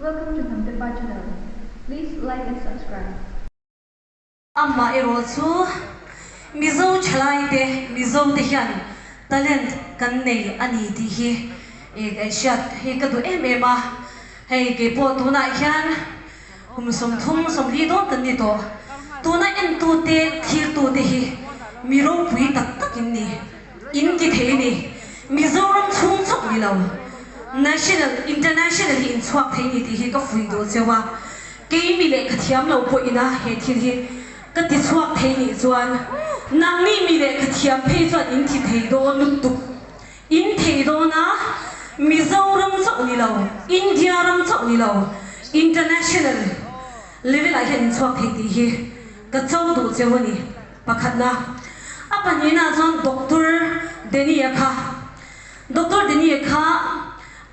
Welcome to Hnamtepa channel. Please like and subscribe. Amah erawh chu Mizo thalaite, Mizo te hian talent kan nei a ni tih hi i hriat hi ka duh em em a. Hei keipawh tunah hian kum 30, 40 dawn kan ni tawh. Tuna entute, thirtute hi mi ropui tak tak in ni. In ti thei ni. Mizoram chhung chauh ni lo, national, international hi in chhuak thei ni tih hi ka fuih duh cheu a. Kei mi lehkha thiam lo pawh ina he thil hi ka ti chhuak thei nih chuan nangni mi lehkha thiam phei chuan in ti thei dawn lutuk. In thei dawn a, Mizoram chauh ni lo, India ram chauh ni lo, international level ah hian in chhuak thei tih hi ka cho duh cheu a ni. Pakhatna, a pahnihna chuan Doctor Danny-a kha, Doctor Danny-a kha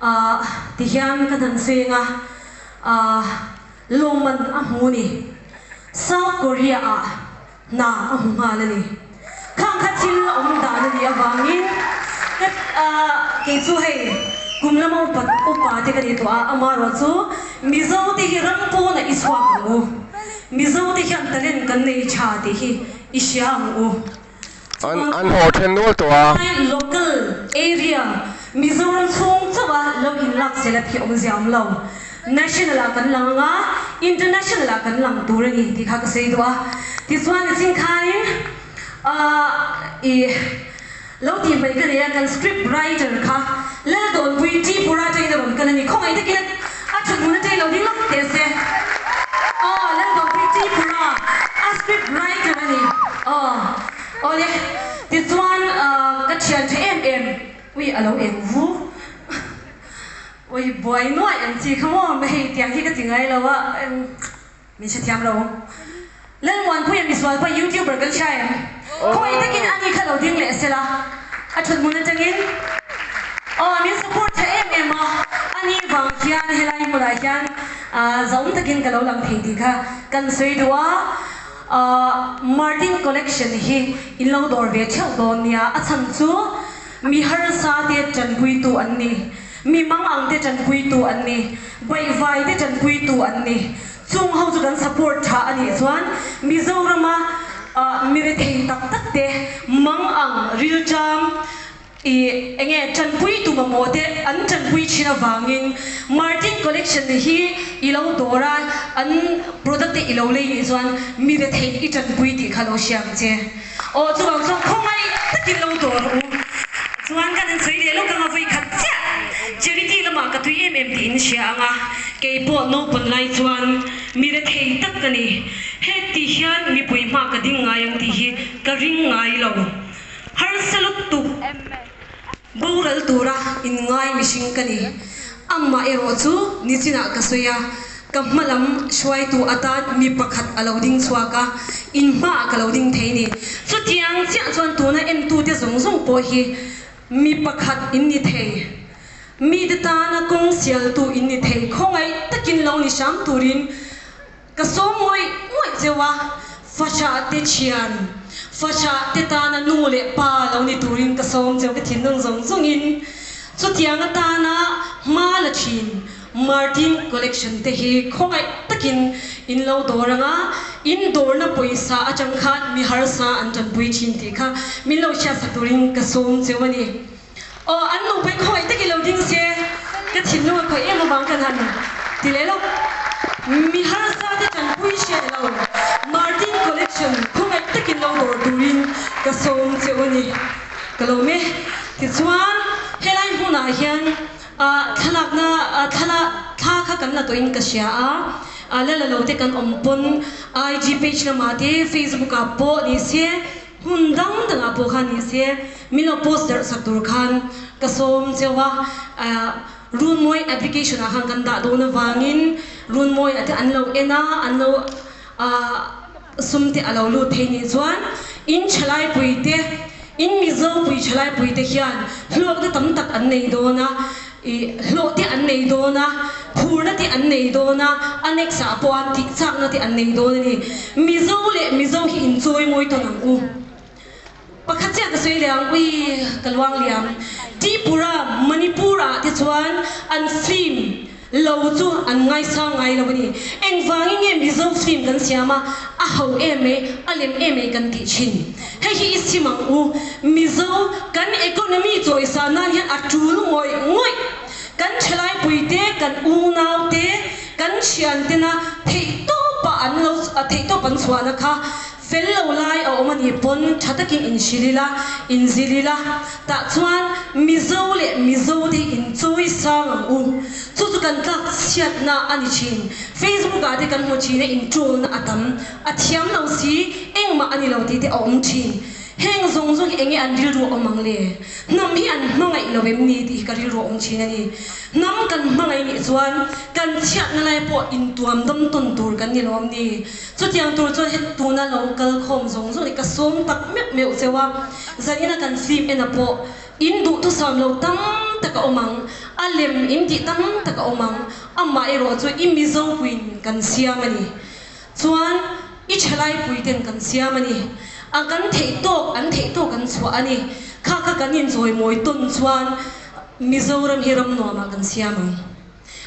ah ti hian ka hnan seng a, ah lawmman a hmu ni. South Korea ah hna a hmu nghal a ni. Khang kha thil awm dan a nih avangin ka ah kei chu hei kum lama upa upa te ka ni tawh a, amaherawh chu Mizo te hi ram pawnah i chhuak ang u. Mizo te hian talent kan nei tha tih hi i hria ang u. An an haw then nual tawh a. Chuan local area Mizoram chhung chauh a lo in lak sel a phih awmzia awm lo. National ah kan lang anga international ah kan lang tur a ni tih kha ka sawi duh a. Tichuan i ching khanin ahh i lo tih hmai ka nei a kan script writer kha Laldawnpui Tripura atangin a rawn kal a ni. Khawngaih takin a thut hmun atangin lo ding lawk teh se. Aw Laldawnpui Tripura a script writer a ni. Aw awle tichuan ka thian tha em em ui a lo eng vu ui buai nuaih ang chi kha maw hei tiang hi ka ti ngai lo a. Min hrethiam lo. Lalmuanpuia misual pawh youtuber kan hria em? Khawi takin ani kha lo ding leh sela a thut hmun atangin aw min support tha em em a, ani vang hian helai hmunah hian zaum takin ka lo lang thei tih kha kan sawi duh a, Martin collection hi in lo dawr ve theuh dawn nia, a chhan chu mi harsa te tanpuitu an ni. Mi mang ang te tanpuitu an ni, baihvai te tanpuitu an ni. Chung ho chu kan support tha a nih chuan Mizorama mi rethei tak tak te mang ang rilṭam i enge tanpuitu mamawh te an tanpui thin avangin Martin Collection hi i lo dawr a, an product te i lo lei nih chuan mi rethei i tanpui tih kha lo hria ang che. Aw chuvang chuan khawngaih takin lo dawr u. Chuan kan insawi leh lawk anga vawi khat chiah charity lamah ka tui em em tih in hria ang a, kei pawh naupang lai chuan mi rethei tak ka ni. Heti hian mipui hma ka ding ngai ang tih hi ka ring ngai lo. Harsa lutuk boral tura inngai mihring ka ni. Amah erawh chu nichinah ka sawi a. Ka hma lam hruaitu atan mi pakhat a lo ding chhuak a, in hmaah ka lo ding thei ni. Chutiang chiah chuan tuna entute zawng zawng pawh hi mi pakhat in ni thei. Mite tana kawng sialtu in ni thei. Khawngaih takin lo ni hram turin ka sawm ngawih ngawih cheu a, fahrah te thian, fahrah te tana nu leh pa lo ni turin ka sawm cheu ka thinlung zawng zawngin. Chutiang atana hma la thin. Martin Collection te hi khawngaih takin in lo dawr ang a, in dawrna pawisa atang khan mi harsa an tanpui thin tih kha min lo hriatsak turin ka sawm cheu a ni. Aw, an nupai khawngaih takin lo ding se, ka thinlung a khawih em avang khan han ti leh lawk. Mi harsa te tanpui hriat lo, Martin Collection khawngaih takin lo dawr turin ka sawm cheu a ni. Ka lawm e. Tichuan, helai hmunah hian A thlalakna thla thla kha kan la tawhin ka hria a, a la la lo te kan awm pawn IG page lamah te Facebook ah pawh ni se hmun dang dangah pawh khan ni se min lo post darh sak tur khan ka sawm cheu a, Runmawi application ah khan kan dah dawn avangin Runmawi ah te an lo en a, an lo sum te a lo lut thei nih chuan in thalaipui te, in Mizo pui thalaipui te hian hlawkna tam tak an nei dawn a, ih hlawh te an nei dawn a, phurna te an nei dawn a, a next ah pawh a tih chakna te an nei dawn a ni. Mizo leh Mizo hi inchawi mawi tawn ang u. Pakhat chiah ka sawi leh ang, ui ka luang liam. Tripura, Manipur ah te chuan an film. Lo chu an ngaisang ngai lo a ni. Engvangin nge Mizo film kan siam a, a ho em e, a lem em e kan tih thin. Hei hi i sim ang u. Mizo kan economy chawisa nan hian a tul ngawih ngawih. Kan thalaipui te, kan unau te, kan thian tena theihtawpa an lo theihtawp an chhuahna kha Fel lo lai a awm a nih pawn tha takin inhrilh ila, inzil ila, tah chuan Mizo leh Mizo te hi inchawi sang ang u. Chu chu kan tlak chhiatna a ni thin. Facebook ah te kan hmu thin a, inṭawlna a tam, a thiam lo si, engmah a ni lo tih te a awm thin. Heng zawng zawng hi enge an rilru a awm ang le? Hnam hi an hmangaih lo em ni tih hi ka rilru a awm thin a ni. Hnam kan hmangaih nih chuan kan chhiatna lai pawh intuam dam tawn tur kan ni lo em ni? Chutiang tur chuan het tuna lo kal khawm zawng zawng hi ka sawm tak meuh meuh cheu a, zanina kan film ena pawh in duhthusam lo tam tak a awm ang, a lem in tih tam tak a awm ang, amah erawh chu i Mizo puiin kan siam a ni. Chuan i thalai pui ten kan siam a ni. A kan theih tawk an theih tawk an chhuah a ni. Kha kha kan inchawimawi tawn chuan Mizoram hi ram nuamah kan siam ang.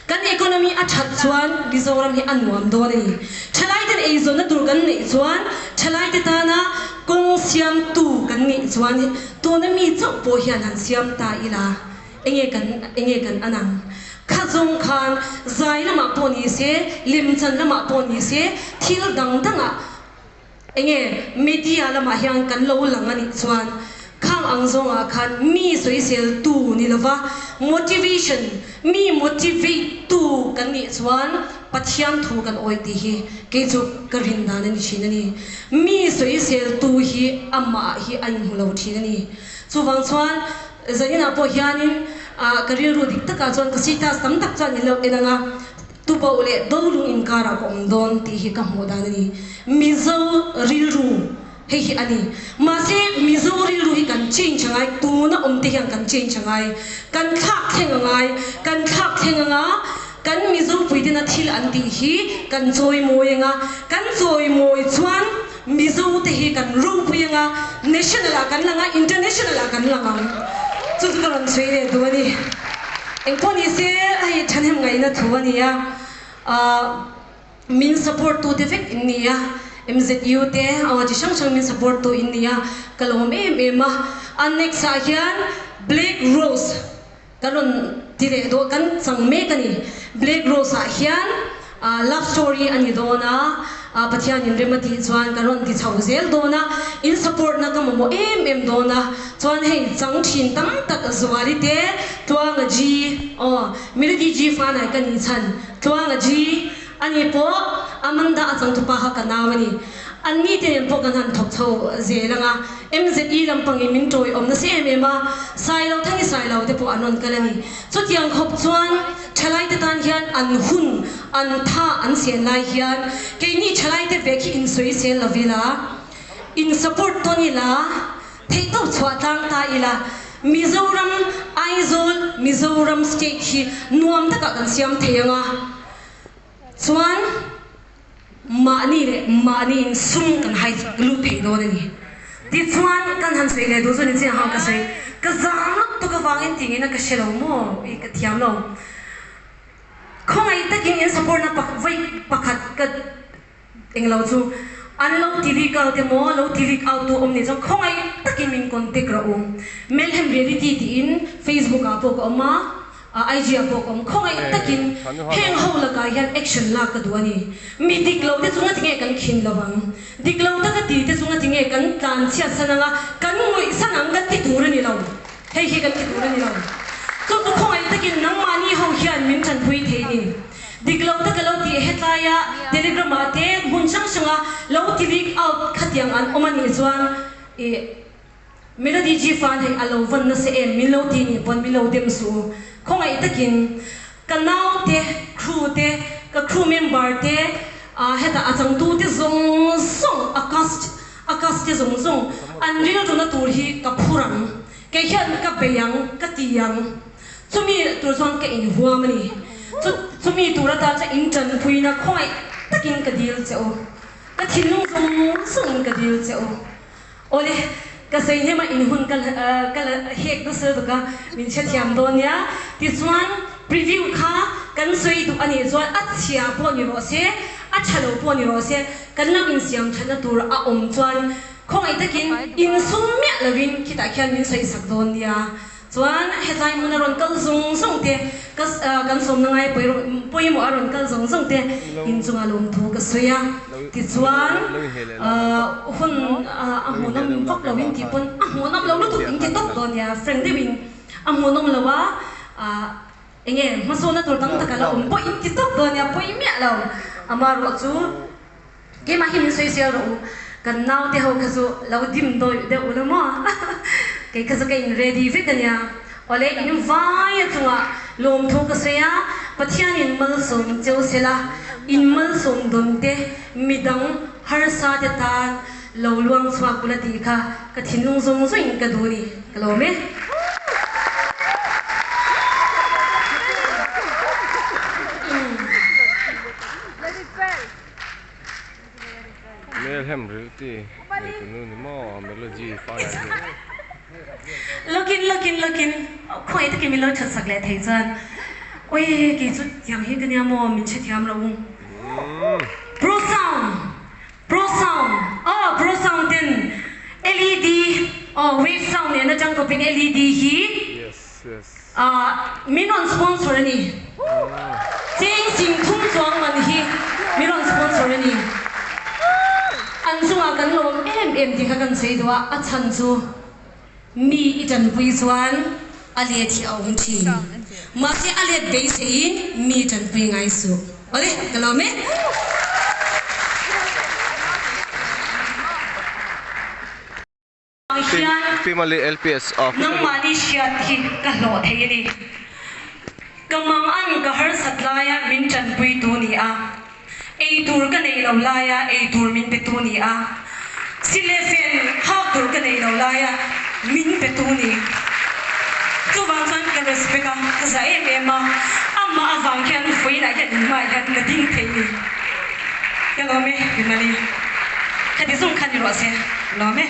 Kan economy a that chuan Mizoram hi a nuam dawn a ni. Thalai ten eizawnna tur kan neih chuan thalai te tana kawng siamtu kan nih chuan tuna mi chauh pawh hian han siam ta ila enge kan enge kan an ang. Kha zawng khan zai lamah pawh ni se, lemchan lamah pawh ni se, thil dang dangah Enge media lamah hian kan lo lang a nih chuan khang ang zawngah khan mi sawisel tu ni lova motivation, mi motivate tu kan nih chuan Pathian thu kan awih tih hi kei chu ka rin dan a ni thin a ni. Mi sawisel tu hi amah hi a inhmu lo thin a ni. Chuvang chuan zaninah pawh hianin ka rilru dik takah chuan ka status tam tak chuan in lo en ang a, Tuboh leh Dolung inkarah ka awm dawn tih hi ka hmuh dan a ni. Mizo rilru hei hi a ni. Mahse, Mizo rilru hi kan change a ngai, tuna awm te hian kan change a ngai. Kan thlak thleng a ngai, kan thlak thleng anga kan Mizo puitena thil an tih hi kan chawimawi anga, kan chawimawi chuan Mizo te hi kan ropui anga, national ah kan lang a, international ah kan lang ang. Chu chu ka rawn sawi leh duh a ni. Engpawh ni se hei thahnem ngaihna thu a ni a, ahh min support tu te vek in ni a, MZU te aw chi hrang hrang min support tu in ni a, ka lawm em em a. A next ah hian Black Rose Ka rawn ti leh dawn, kan chang mek a ni. Black Rose ah hian love story a ni dawn a, Pathian in rem a tih chuan ka rawn ti chho zel dawn a, in support na ka mamawh em em dawn a, chuan hei chang thin tam tak Zuali te, Tluanga G, aw Melody G fanai ka nih chhan Tluanga G a ni pawh Amanda a changtupa kha ka nau a ni. An ni te nen pawh kan han thawk chho zel ang a, MZE lampangin min tawiawm nasa em em a, Sailo Thangi Sailo te pawh an rawn kal a ni. Chutiang khawp chuan thalaite tan hian an hun, an tha an sen lai hian keini thalaite vek hi insawisel lo ila, in support tawn ila, theihtawp chhuah tlang ta ila, Mizoram, Aizawl, Mizoram state hi nuam takah kan siam thei ang a, chuan, Mahni leh mahni in sum kan hai lut theih dawn a ni. Tichuan kan han sawi leh duh chu ni chiang hang ka sawi. Ka zam lutuk avangin tih ngei na ka hre lo maw i ka thiam lo. Khawngaih takin in support na vawi pakhat ka eng lo chu an lo ti leak out emaw lo ti leak out tu awm nih chuan khawngaih takin min contact rawh u. Melhem Reality tiin Facebook ah pawh ka awm a. IG ah pawh ka awm khawngaih takin heng ho lakah hian action lak ka duh a ni. Mi dik lo te chunga tinge kan khin lo ang? Dik lo taka ti te chunga tinge kan tlan chhiat san anga kan ngawih san ang kan ti tur a ni lo. Hei hi kan ti tur a ni lo. Chu chu khawngaih takin nangmahni ho hian min tanpui thei ni. Dik lo taka lo tih hetlaia Telegram ah te hmun hrang hranga lo ti leak out khatiang an awm a nih chuan ih Melody G fan hei a lo van nasa em min lo ti nih pawn min lo dem suh u. Khawngaih takin ka nau te, crew te, ka crew member te, ah hetah a changtu te zawng zawng, a cast a cast te zawng zawng an rilruna tur hi ka phur ang. Kei hian ka bei ang, ka ti ang. Chumi tur chuan ka inhuam a ni. Chu chumi tur atan chuan in tanpuina khawngaih takin ka dil che u. Ka thinlung zawng zawngin ka dil che u. Awle, ka sawi hnem a in hun ka ka la hek nasa lutuk a, min hrethiam dawn nia. Tichuan preview kha kan sawi duh a nih chuan a chhia pawh ni rawh se, a tha lo pawh ni rawh se, kan lo insiam thatna tur a awm chuan khawngaih takin insum miah lovin khitah khian min sawi sak dawn nia. Chuan hetlai hmun a rawn kal zawng zawng te, ka kan sawmna ngai pawimawh a rawn kal zawng zawng te inchunga lawmthu ka sawi a. Tichuan hun a hmuhnawm vak lo in tih pawn a hmuhnawm lo lutuk in ti tawp dawn nia, frank deuhin a hmuhnawm lo a, enge hmasawnna tur tam tak a la awm pawh in ti tawp dawn nia, pawi miah lo. Amaherawh chu keimah hi min sawi zel rawh u, kan naute ho kha chu lo dim dawih deuh ula maw, kei kha chu ka in ready vek a nia. Awle in vai a chungah lawmthu ka sawi a, Pathianin malsawm cheu sela, in malsawm dawn te midang harsa te tan lo luang chhuak ula tih kha ka thinlung zawng zawngin ka duh a ni, ka lawm e. Hmel hem rilh ti nei tu nu ni maw melody far ah hian. Lawkin lawkin lawkin khawngaih takin min lo that sak leh thei chuan awi kei chu tiang hi ka nia maw min hre thiam lo u. Pro sound pro sound aw pro sound ten led aw wave sound nen atang kawpin led hi Min rawn sponsor a ni. Cheng sing thum chuang man hi min rawn sponsor a ni. An chungah kan lawm em em tih kha kan sawi duh a, a chhan chu mi i tanpui chuan a let hi a awm thin. Mahse a let beiseiin mi tanpui ngai suh. Awle, ka lawm e. Ang hian Female LPS of nangmahni hriat hi ka hlawh thei a ni. Ka mang an ka harsat laia min tanpui tu ni a, ei tur ka neih lo laia ei tur min pe tu ni a, sile fen hak tur ka neih lo laia min pe tu ni. Chuvang chuan ka respect a, ka za em em a, amah avang hian vawiinah hian inhmaah hian ka ding thei ni. Ka lawm e, Bimali. Khati zawng kha ni rawh se, ka lawm e.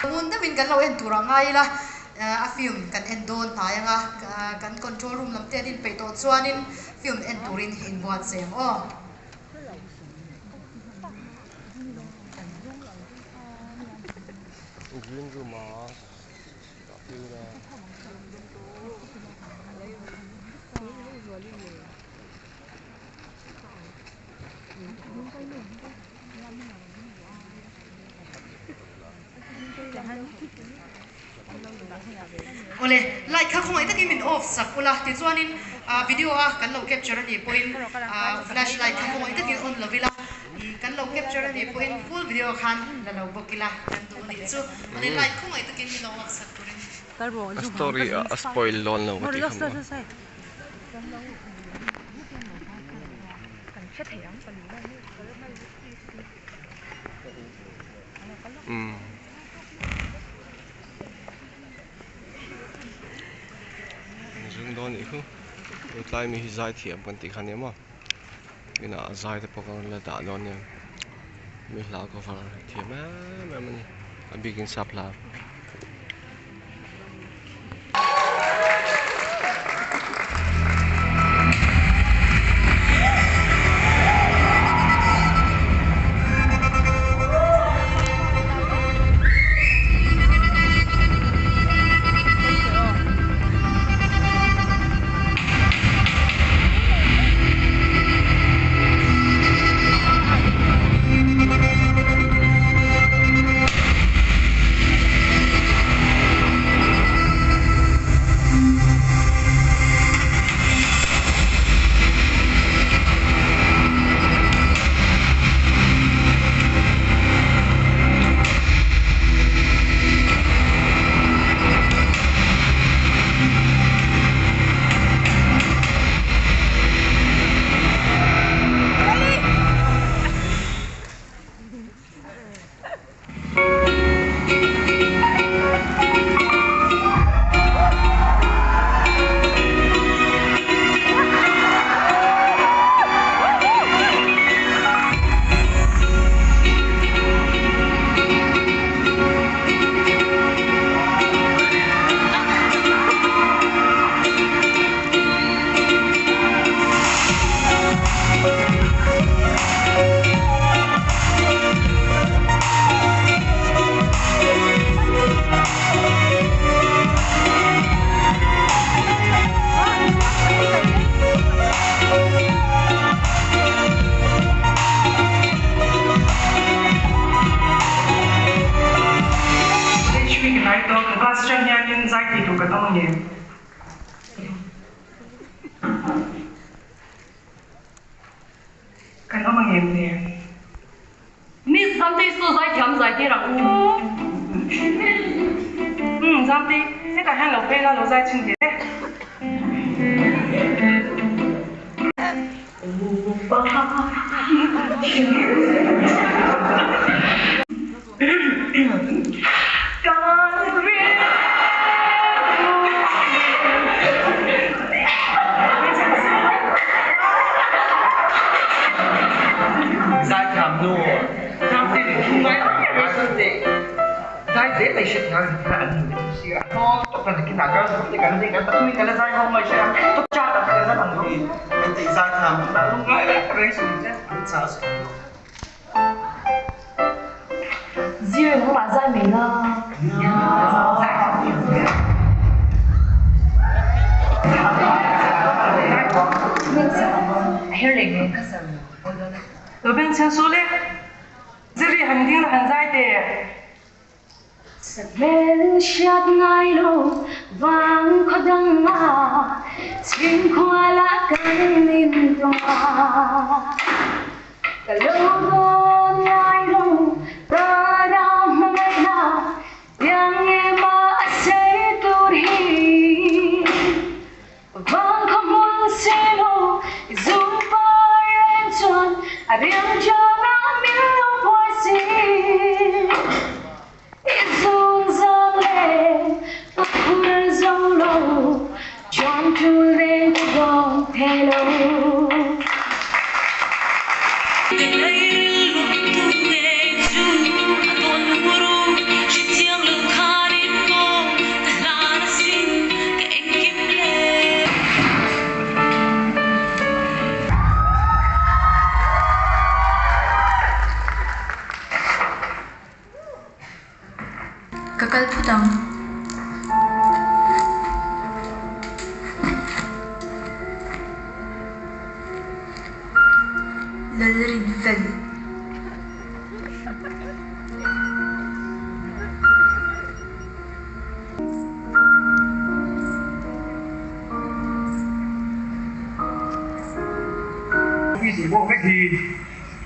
Ngun deuhin kan lo en tur a ngai ila, a film kan en dawn hnai anga, kan control room lam te an inpeih tawh chuanin film en turin inbuatsaih ang aw. Green room a dah phei ila. Awle, light kha khawngaih takin min off sak ula, tichuanin video a kan lo capture a nih pawhin flash light kha khawngaih takin on lo ila, kan lo capture a nih pawhin full video khan la lo bawk ila kan duh a nih chu. Awle, light khawngaih takin min lo off sak turin. A story a spoil dawn lo ka tih kha maw. Umm. Zung dawn nih khu tlai mi hi zai thiam kan tih kha nia maw inah a zai te pawh kan la dah dawn nia mi hla cover thiam em em a ni a bikin sap hla. awm ang em? Kan awm ang em le? Miss Zamtei chu zaithiam zai tir ang u. Umm Zamtei, hetah hian lo phei la, lo zai chhin ve e. Zaithiam nu Zai zel mai hriat ngai zet kha an nu chu sir a thaw tawp kan kinah girls group te kan ding kan pathumin kan la zai ho mai hria top chart ah kan la lang lo Kan tih zaithiam nu lungngai reng reng sum che an chah sum lo. Zir nangmah zai mai la. Lo beng chheng su le. Ziri han ding la han zai teh. Sakhmel hriat ngai lo vang khaw dang a chhingkhual ah kan intawng a, ka lo dawn ngai lo ka ram hmangaihna tiang nge mah a sei tur hi. Vang khaw hmun si lo i zum par reng chuan a riang chang a min lo phuar si. I zun zam leh ka phur zo lo chuan tul reng ka dawng thei lo. Ka kal phut ang. Lalrinfel.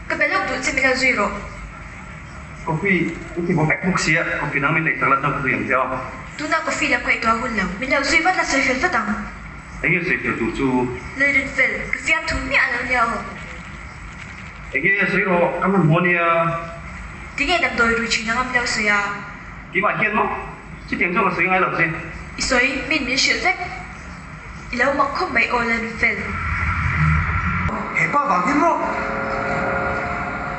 Ka be lawk duh che min lo zui rawh. Coffee i ti bawk vek bawk sia, coffee nang min lei tak la chuan ka zui ang che aw. Tunah coffee lam ngaihtuah hun lo, min lo zui vat la sawi fel vat ang. Enge sawi fel tur chu? Lalrin fel, ka fiam thu miah lo nia aw. Enge sawi rawh, ka hmanhmawh nia. Tinge damdawi rui thin ang a min lo sawi a? Keimah hian maw? Chutiang chuan ka sawi ngai lo che. I sawi, min min hrilh vek. I lo mak khawp mai aw Lalrin fel. He pa vang hi maw?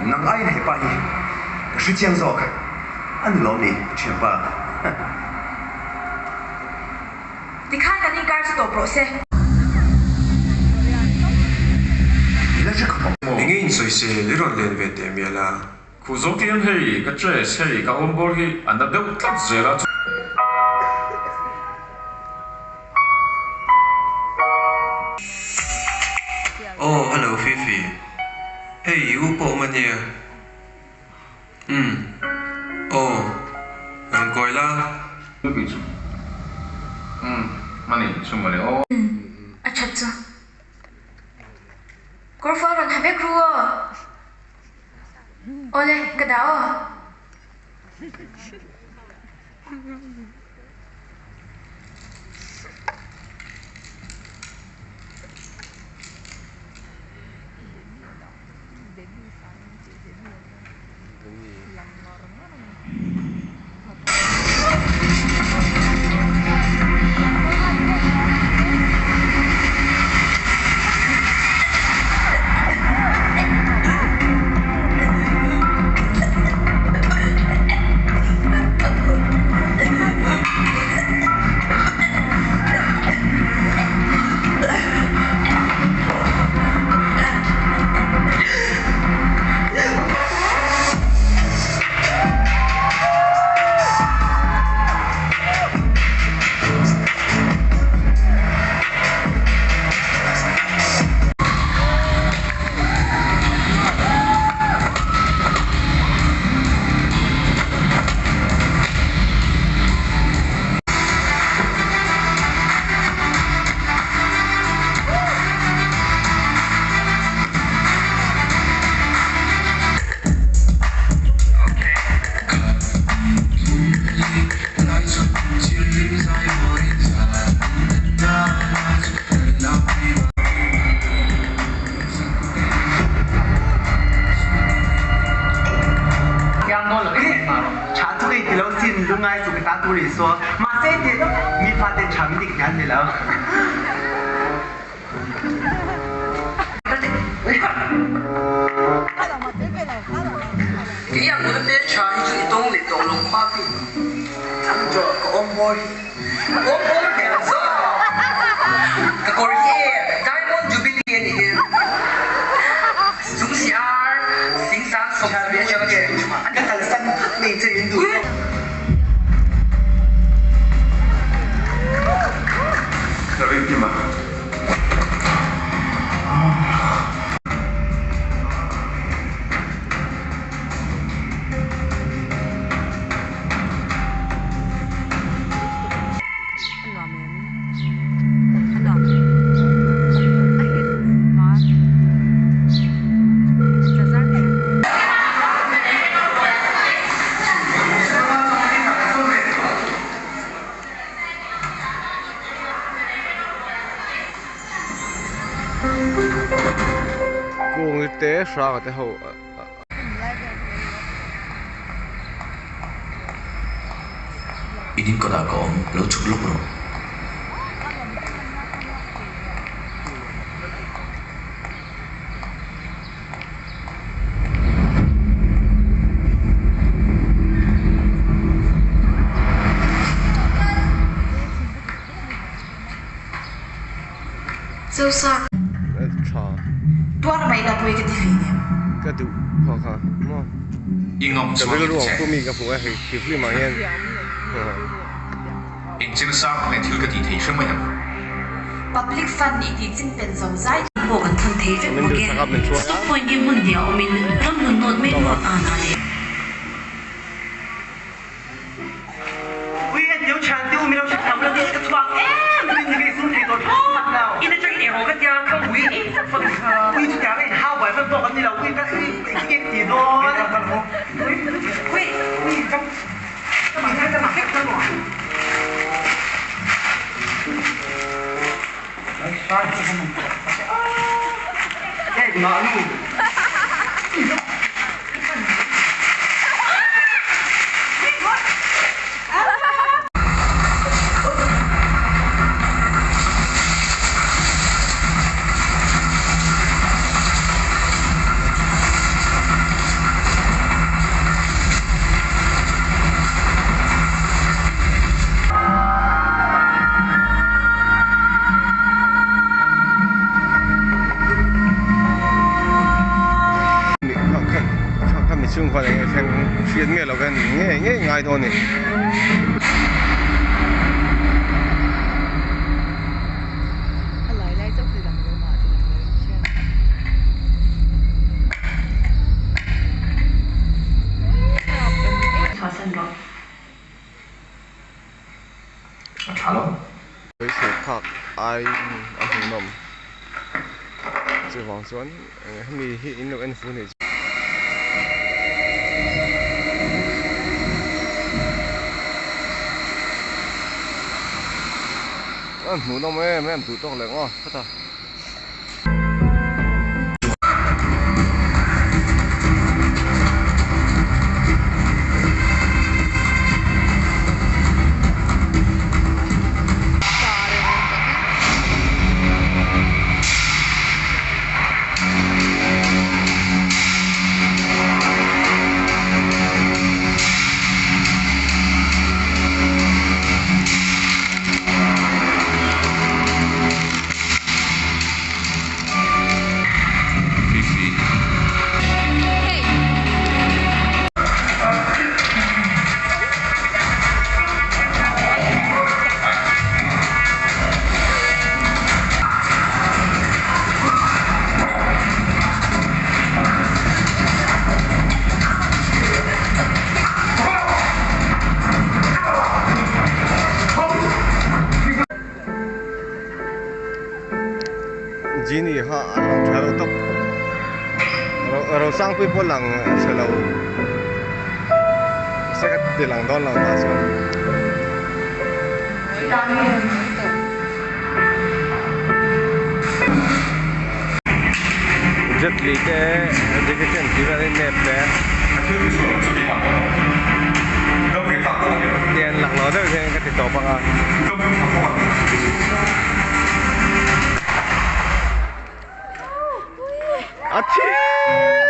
Nang aiin he pa hi ka hre chiang zawk a ni lawm ni ka thianpa? Tikhan kan inkar chu tawp rawh se. I la hre khawp ang maw? Enge in sawi se i rawn len ve teh mial a. Khuh zawk hian hei ka chest hei ka awm bawr hi a na deuh tlat zel a. Aw hello Fifi, hei i u pawh awm ania. Umm aw rawn kawi la. Umm mani chu mawle aw. Umm a that chu. Kawrfual rawn ha vek ru aw. Awle, ka dah aw. Lungngai suh ka ta tur Isua. Mahse ti mi faten tha min ti ka hnial thei lo. Kei ang hun hmeltha hi chu i tawng leh tawh lo khuapi. Changchaw ka awm bawr hi ka awm bawr hmel zawk. Ka kawr hi e Diamond Jubilee a nih hi. Zung si ar sing sang 70 atanga chhung chhungah a ni. Ka kalsan phut nei che min duh zawk. Ka ring hlim a. Kung te hrang te ho In in kawtah ka awm lo chhuk lawk rawh. Zosa. Tha. Tuar mai la pawi ka ti hlei nem. Ka duh pawh kha maw. I ngam Ka chuan rilru in ang che. pu mi ka hmu a hei khi film ah hian. Engchen sang ang nge thil ka tih thei hre mai ang. Public fund i tih chin pen zo zai. Pawh kan thawn thei vek Min bawk duh e. sak a min hruai a. Stop point hi hmun hnih a awmin ramhlun nawt mai luat an ah leh. Ui en teu thian teu milo hriat thiam lo hi ka chhuak em tin ni ka isum thei tawh thlawt lo. In atangin eng haw ka tia kha ui ei tak fak ni kha. Ui chutiang a in hau buai hman tawk an ni lo ui ka ui engtin nge ka ti dawn. Ui ui ui ka ka mah ka mah vek ka mah. Hei ngah nu. Kha mi chhung khuan eng nge thleng hriat miah loh hian ngei ngei ngai dawn a ni. A tha lo. Beisei phak ai a hmuhnawm chuvang chuan hemi hi in lo en fu ni. A hmuhnawm em em duh tawk leh ngaw phawt a. Genie kha a lang tha lo tawp Rosangpui pawh lang tha lo se ka ti lang dawn lo tah chuan. Jet Li te Jackie Chan tih vel hi nep te. deuh hian ka ti tawp ang a. A thi!